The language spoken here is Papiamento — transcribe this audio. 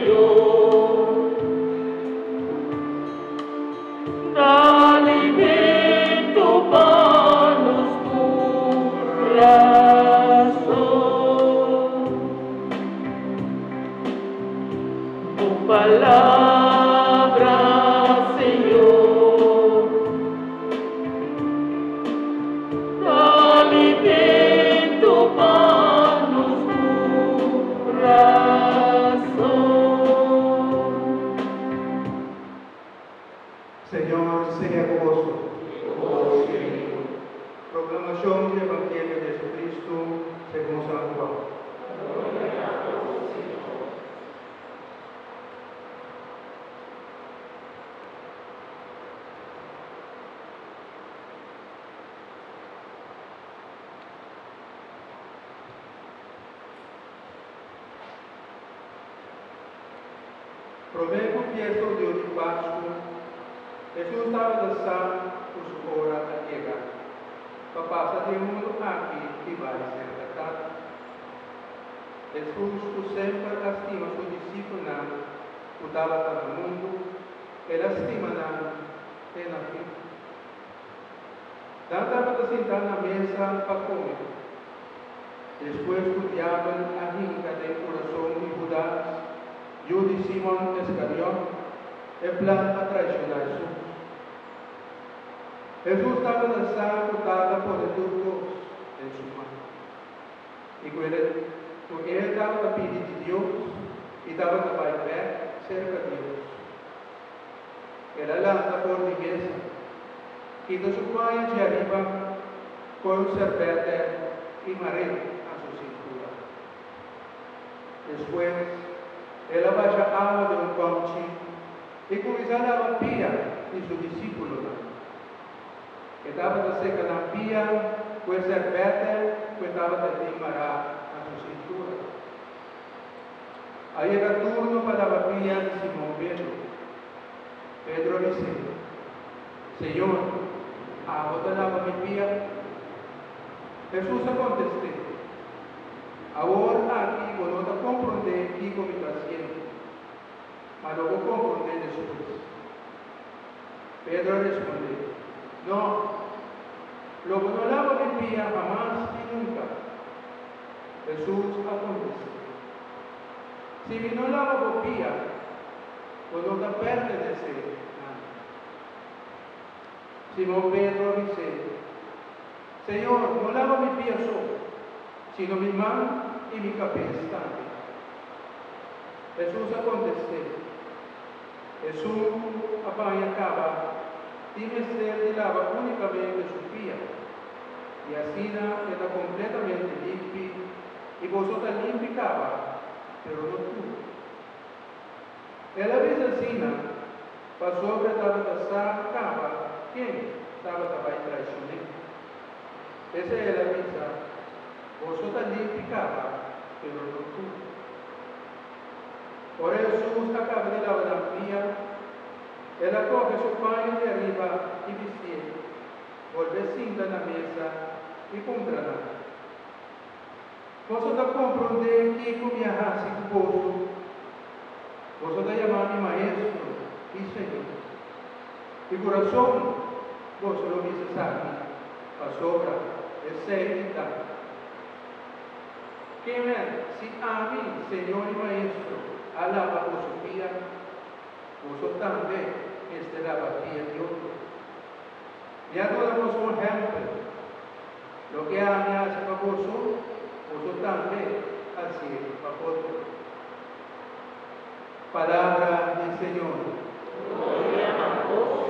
Señor. Da alimento pa nos kurason. Bo palabra, Señor. Da alimento pa nos kurason. Señor sea ku boso. Proklamashon di Evangelio di Jesucristo segun San Juan. Promé ku fiesta hudiu di Pasku, Hesus tabata sa ku su ora a yega pa pasa di e mundu aki i bai serka Tata. Hesus, ku semper a stima su disipelnan ku tabata na mundu, el a stima nan te na fin. Nan tabata sintá na mesa pa kome. Despues ku diabel a hinka den kurason di Hudas, yu di Simon Iskariot, e plan pa traishoná Hesus. Hesus tabata sa ku Tata pone tur kos den su man i ku ku el tabata pidi di Dios i tabata bai bèk serka Dios. El a lanta for di mesa, kita su paña dje ariba, koe un serbètè i mar'é na su sintura. Despues, el a basha awa den un kòmchi i kuminsá laba pia di su disípulonan. E tabata seka nan pia ku e serbètè ku e tabata tin mará na su sintura. A yega turno pa laba pia di Simon Pedro. Pedro a bis'é, Señor, abo ta laba mi pia? Hesus a kontest'é, Awor aki bo no ta komprondé kiko mi ta hasiendo, ma lo bo komprondé despues. Pedro a respondé, No, lo bo no laba mi pia hamas i nunka. Hesus a kontest'é, Si mi no laba bo pia, bo no ta pertenesé na mi. Simon Pedro a bis'é, Señor, no laba mi pia so, sino mi man i mi kabes tambe. Hesus a kontest'é, Esun ku a baña kaba tin mester di laba únikamente su pia, i asina e ta kompletamente limpi, i boso ta limpi kaba, pero no tur. El a bisa asina pasobra e tabata sa kaba ken tabata bai traishon'é. P'esei el a bisa, Boso ta limpi kaba, pero no tur. Ora Hesus a kaba di laba nan pia, el a kohe su paña di ariba i bistié, bolbe sinta na mesa i puntra nan, Boso ta komprondé kiko mi a hasi ku boso? Boso ta yama mi Maestro i Señor. Di kurason boso lo bisa esaki, pasobra esei mi ta. Kemen, si ami, Señor i Maestro, a laba boso pia, boso tambe mester laba pia di otro. Mi a duna boso un ehèmpel. Loke ami a hasi pa boso, boso tambe hasié pa otro. Palabra di Señor. Gloria na bo, Señor.